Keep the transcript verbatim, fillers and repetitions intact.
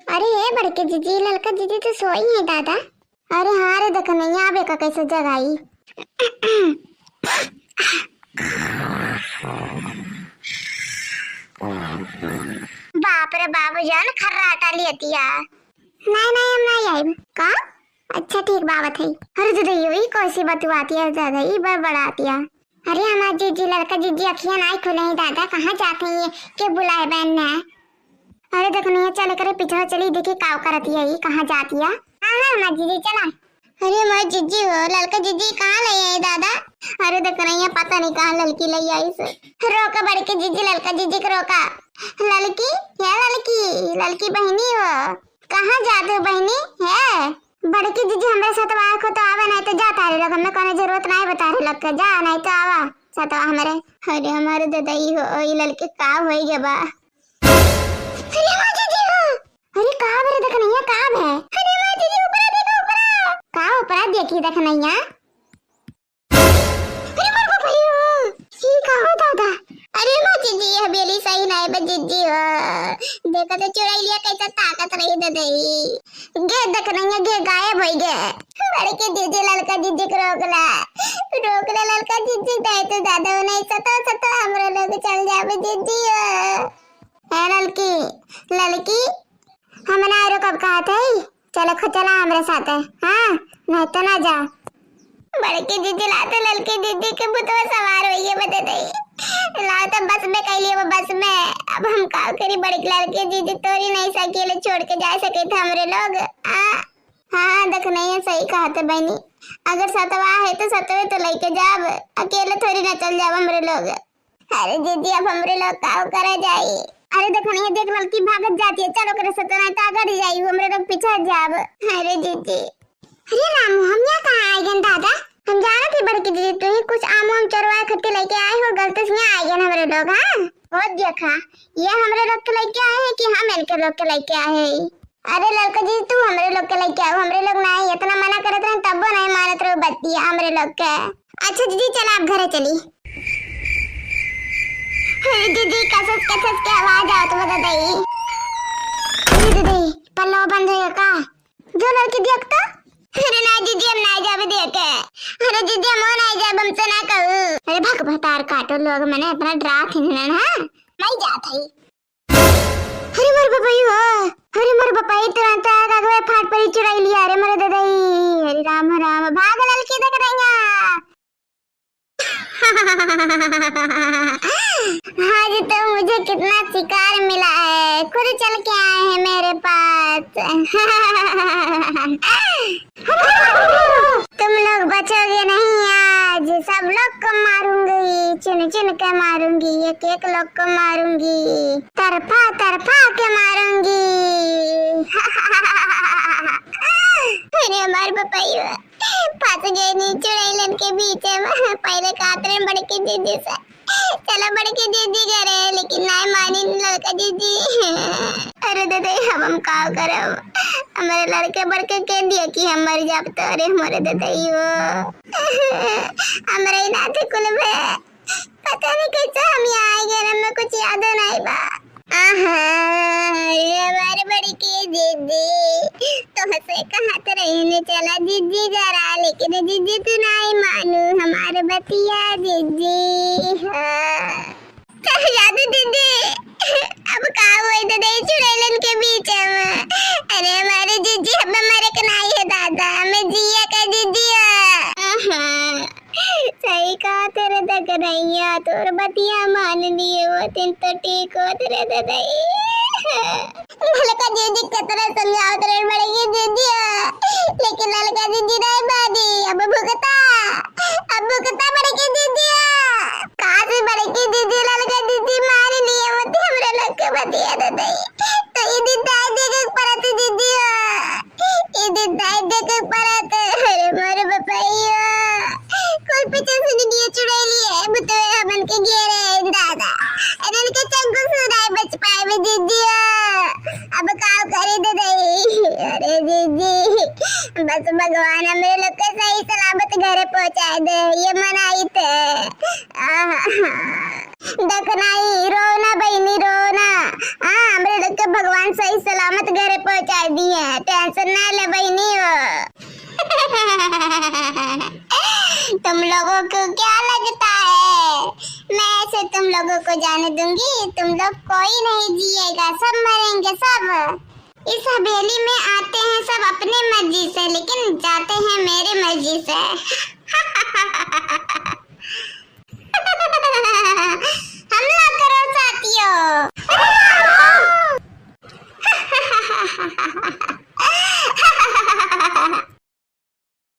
अरे ए बड़के जीजी, ललका जीजी तो सोई है दादा। अरे हाँ रे, देख नहीं आवे का कैसे जगाई। बाप रे बाबू जान, खर्राटा लियतिया। नहीं नहीं, हम नहीं आइब। का? अच्छा ठीक बात है। अरे ददई, ई कैसी बतुआतिया दादा, ई बड़बड़ातिया। अरे हमार जीजी, ललका जीजी अखियाँ नाई खुले हैं दादा, कहाँ जात हैं ये, के बुलाए बहन ने? अरे देखनिया, चले करे पीछे चली, देखी काव करतिया, ई कहाँ जातिया? हाँ हाँ हमार जीजी चला। अरे हमार जीजी हो, ललका जीजी कहाँ ले आए दादा? अरे देखनिया, पता नहीं कहाँ ललकी ले आई से। रोका बड़के जीजी, ललका जीजी के रोका। ललकी, या ललकी, ललकी बहिनी हो, कहाँ जात हो बहिनी? है बड़की जीजी हमरे साथ आए को तो आवे, नहीं तो जा तारे लोग, हमें कोनो जरूरत नहीं बा तारे लोग के, जा नहीं तो आवा सतवा हमरे। अरे हमारे ददई हो, ई ललकी का होई गे बा? अरे माँ जीजी हो, अरे का बरे देख नहीं है, का है? अरे माँ जीजी ऊपरा देखो, ऊपरा। का ऊपरा देखी देख नहीं है? अरे मोर बाप रे, ई का हो दादा? अरे माँ जीजी, हवेली सही नाई बा जीजी हो। देखा तो चुड़ैलिया कैसा ताकत रही ददई। गे देख नहीं है, गे गायब होई गे। बड़के जीजी ललका जीजी के रोकला, रोकला ललका जीजी, नहीं तो दादा नहीं सतो सतो हमरो लोग चल जाबे जीजी हो। ए ललकी, ललकी, हम ना रुकब कहत है, चलो खो चला हमरे साथे, हाँ, नहीं तो ना जा। बड़की जीजी लाते ललकी जीजी के भूतवा सवार होइए बदे दई। लाते बस में कैली वो बस में। अब हम का करी बड़की ललकी जीजी, तोरी नहीं सकेले छोड़ के जा सके थे हमरे लोग। आ, हाँ, देख नहीं है, सही कहते बहनी। अगर सतवा है तो सतवे तो लेके जाब, अकेले थोड़ी ना चल जाब हमरे लोग। अरे जीजी, अब हमरे लोग का करे जाई? अरे देख नहीं, देख ललकी भागत जाती है, चलो करे सतना ताकत जाई, हमरे लोग पीछे जाब। अरे जीजी। अरे रामू, हम यहाँ कहाँ आए गए दादा? हम जाना थी बड़की जीजी, तू ही कुछ आम वाम चोरवाए खत्ती लेके आए हो, गलती से यहाँ आए गए हमरे लोग। हाँ, वो देखा, ये हमरे लोग के लेके आए हैं कि हम इनके लोग के लेके आए हैं? अरे ललका जी, तू हमरे लोग के लेके आओ, हमरे लोग नहीं, इतना मना करत रहे तब्बो नहीं मानत रहो बतिया हमरे लोग के। अच्छा जीजी, चल आप घरे चली। अरे जीजी, कसस कसस के आवाज आवत बा ददई। अरे ददई, पल्लवा बंद है का? जो लड़की देख तो। अरे ना जीजी, हम नहीं जाबे देखे। अरे जीजी, हम नहीं जाबे, हमसे ना कहू। अरे भक भतार काटो लोग, मैंने इतना डरा थी ना, हाँ? नहीं जात है। अरे मोर बपई हो, अरे मोर बपई, तुरंत आग आग में फाट पड़ी चुड़ैलिया, अरे मोर ददई, हरे राम राम, भाग ललकी देख रही है। आज तो मुझे कितना शिकार मिला है, खुद चल के आए हैं मेरे पास। तुम लोग बचोगे नहीं आज, सब लोग को मारूंगी, चुन चुन के मारूंगी, एक एक लोग को मारूंगी, तरफा तरफा के मारूंगी। अरे हमार बपैया, फंस गए नी चुड़ैलन के बीच में। पहले कहत रहे बड़की दीदी से, चला बड़की दीदी घरे, लेकिन नाय मानी ललका दीदी। अरे ददई, अब हम का करब? हमरे लड़के बड़के के दिया कि हम मर जाब तो। अरे हमरे ददई हो, हमरे ही नाते कुल भे। पता नहीं कैसे हम यहाँ आए गए, हमें कुछ याद नहीं बा। आहा, अरे हमारे बड़की दीदी, तुमसे कहत रही न चला दीदी घरा, लेकिन दीदी तू नहीं मानू हमारे बतिया दीदी। हाँ। चल जा दीदी, अब का होई ददई चुड़ैलन के बीच में? अरे हमारे दीदी, हमें मरे के नहीं है दादा, हमें जिए के दीदी। आहा। सही कहा तेरे दगनैया, तोर बतिया मान लिए वो दिन तो ठीक होत रे ददई। ललका दीदी कितना समझावत रहे बड़की दीदी, लेकिन ललका दीदी नहीं मानी। अब भुगता, अब भुगता बड़की दीदी। काश बड़की दीदी ललका दीदी मार लिए होती हमरे लोग के बतिया ददई, तो ये दिन दाई देखे परत दीदी। ई दिन दाई देखे परत, अरे मोर बपैया। कुल पीछे से दीदी चुड़ैलिया, भूतवे हमन के घेरे हैं दादा। अरे इनके चंगुल से नाय बच पाए दीदी। अब का करे ददई? अरे दीदी, बस भगवान हमरे लोग के सही सलामत घरे पहुँचाए दे, ये मनाइत है। आहा। देख नाहीं, रो ना बहिनी, रो ना। हाँ, हमरे लोग के भगवान सही सलामत घरे पहुँचाए दिए हैं, tension ना ले बहिनी हो। तुम लोगों को क्या लगता है, मैं ऐसे तुम लोगों को जाने दूंगी? तुम लोग कोई नहीं जिएगा, सब मरेंगे, सब। इस हवेली में आते हैं सब अपने मर्जी से, लेकिन जाते हैं मेरे मर्जी से।